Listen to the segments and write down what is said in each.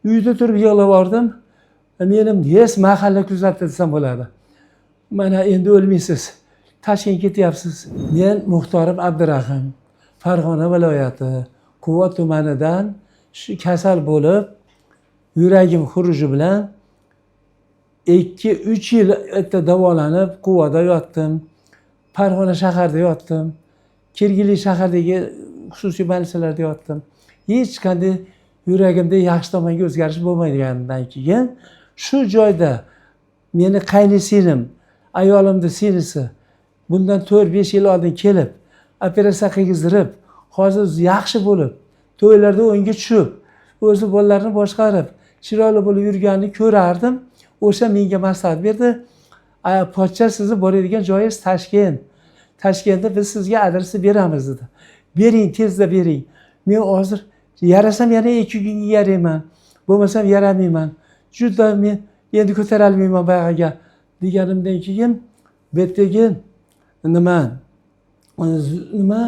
Uyda turib yig'lab yubordim. Meni yes mahalla kuzatdi desam bo'ladi. Mana endi o'lmaysiz, Toshkentga ketyapsiz. Men Muxtorov Abdurahim, Farg'ona viloyati Quva tumanidan shu kasal bo'lib, yuragim xuruji bilan 2-3 yil yerda davolanib, Quvada yotdim, Farg'ona shaharida yotdim, Kirgili shahardagi xususiy больницаlarda yotdim. Hech qanday yuragimda yaxshi tomonga o'zgarish bo'lmagandan keyin shu joyda meni qaynisinglim, ayolimni singlisi bundan 4-5 yil oldin kelib operatsiya qilgizdirib, hozir yaxshi bo'lib, to'ylarda o'yinga tushib, o'zi bolalarini boshqarib, chiroyli bo'lib yurganini ko'rardim. O'sha menga maslahat berdi: "Pochcha, sizni boradigan joyingiz Toshkent, Toshkentda biz sizga adresni beramiz", dedi. "Bering, tezda bering, men hozir yarasam yana 2 kunga yarayman, bo'lmasam yaramayman, juda men endi ko'tarolmayman buyog'iga", deganimdan keyin bu yerdagi nima nima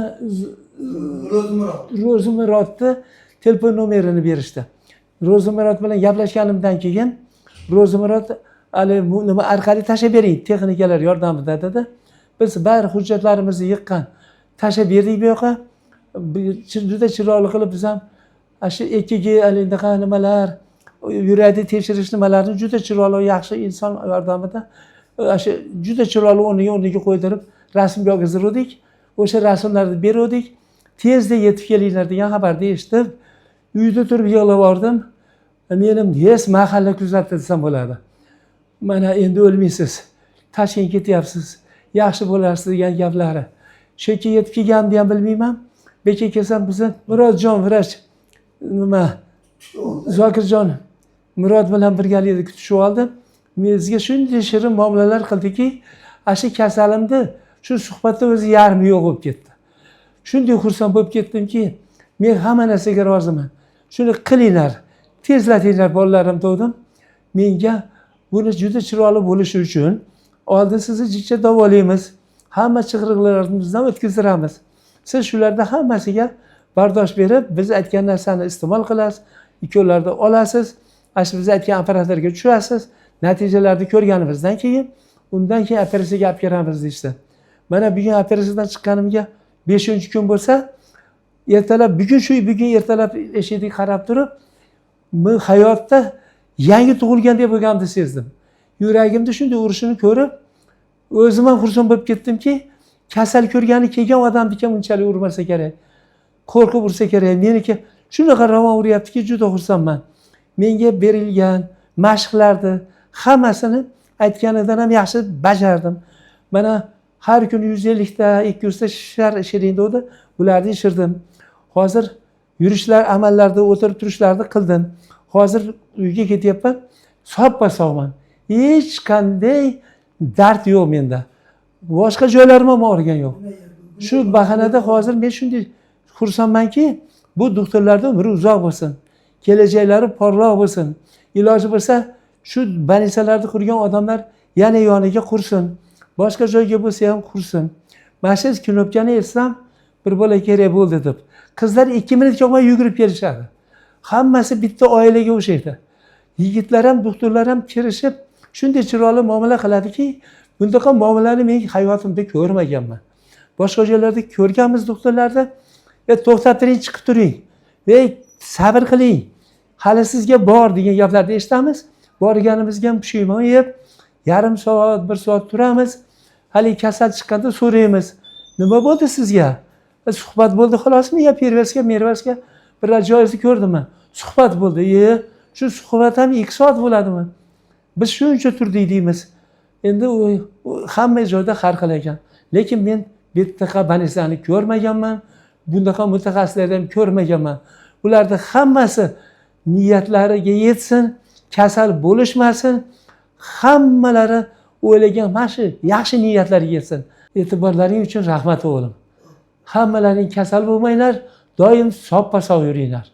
Ro'zmurod. Ro'zimurodni telefon nomerini berishdi. Ro'zimurod bilan gaplashganimdan keyin Ro'zimurod haligi nima orqali tashlab bering, texnikalar yordamida, dedi. Biz bari hujjatlarimizni yiqqan tashlab berdik bu yoqqa. Juda chiroyli qilib biz ham ana shu EKG, haligi nimalar, yurakni tekshirish nimalarini juda chiroyli, yaxshi inson yordamida ana shu juda chiroyli o'rniga o'rniga qo'ydirib, rasmga olgizdiruvdik. O'sha rasmlarni beruvdik. Tezda yetib kelinglar degan xabarni eshitib, uyda turib yig'lab yubordim. Meni yes mahalla kuzatdi desam bo'ladi. Mana endi o'lmaysiz, Toshkentga ketyapsiz, yaxshi bo'lasiz degan gaplari. Shu yerga yetib kelganimni ham bilmayman. Bu yerga kelsam, bizni Murodjon vrach, nima, Zokirjon Murod bilan birgalikda kutishib oldi. Bizga shunday shirin muomalalar qildiki, ana shu kasalimni shu suhbatda o'zi yarmi yo'q bo'lib ketdi. Shunday xursand bo'lib ketdimki, men hamma narsaga roziman, shuni qilinglar, tezlatinglar bolalarim degandim. Menga buni juda chiroyli bo'lishi uchun oldin sizni jicha davolaymiz, hamma chig'iriqlarimizdan o'tkazdiramiz, siz shularda hammasiga bardosh berib, biz aytgan narsani iste'mol qilasiz, ikkovlarni olasiz, ana shu biz aytgan apparatlarga tushasiz, natijalarni ko'rganimizdan keyin undan keyin operatsiyaga olib kiramiz, deyishdi. Mana bugun operatsiyadan chiqqanimga 5-kun bo'lsa, ertalab bugun, shu bugun ertalab eshikni qarab turib, men hayotda yangi tug'ilgandek bo'lganimni sezdim. Yuragimda shunday urishini ko'rib, o'zim ham xursand bo'lib ketdimki, kasal ko'rgani kelgan odamniki ham unchalik urmasa kerak, qo'rqib ursa kerak, meniki shunaqa ravon uryaptiki, juda xursandman. Menga berilgan mashqlarni hammasini aytganidan ham yaxshi bajardim. Mana har kuni 150 ta, 200 ta shar ishiring degandi, bularni ishirdim. Hozir yurishlar, amallarda, o'tirib turishlarni qildim. Hozir uyga ketyapman, soppa sog'man, hech qanday dard yo'q menda, boshqa joylarim ham og'rigan yo'q. Shu bahanada hozir men shunday xursandmanki, bu doktorlarni umri uzoq bo'lsin, kelajaklari porloq bo'lsin. Iloji bo'lsa, shu больницаlarni qurgan odamlar yana yoniga qursin, boshqa joyga bo'lsa ham qursin. Mana shu knopkani eshitsam, bir bola kerak bo'ldi deb, qizlar 2 minut olmay yugurib kelishadi. Hammasi bitta oilaga o'xshaydi. Yigitlar ham, doktorlar ham kirishib, shunday chiroyli muomala qiladiki, bunaqa muomalani men hayotimda ko'rmaganman. Boshqa joylarda ko'rganmiz doktorlarni: "E, to'xtab turing, chiqib turing, ey, sabr qiling, hali sizga bor", degan gaplarni eshitamiz. Borganimizga ham pushaymon yeb, yarim soat, bir soat turamiz. Haligi kasal chiqqanda so'raymiz: "Nima bo'ldi sizga?" "E, suhbat bo'ldi xolosmi yo перевязка мервязка bir joyingizni ko'rdimmi? Suhbat bo'ldi". "E, shu suhbat ham 2 soat bo'ladimi? Biz shuncha turdik", deymiz. Endi u hamma joyda har xil ekan, lekin men bunaqa больницani ko'rmaganman, bunaqa mutaxassislarni ham ko'rmaganman. Ularni hammasi niyatlariga yetsin, kasal bo'lishmasin, hammalari o'ylagan mana shu yaxshi niyatlariga yetsin. E'tiborlaring uchun rahmat, o'g'lim. Hammalaring kasal bo'lmanglar, doim soppa sog' yuringlar.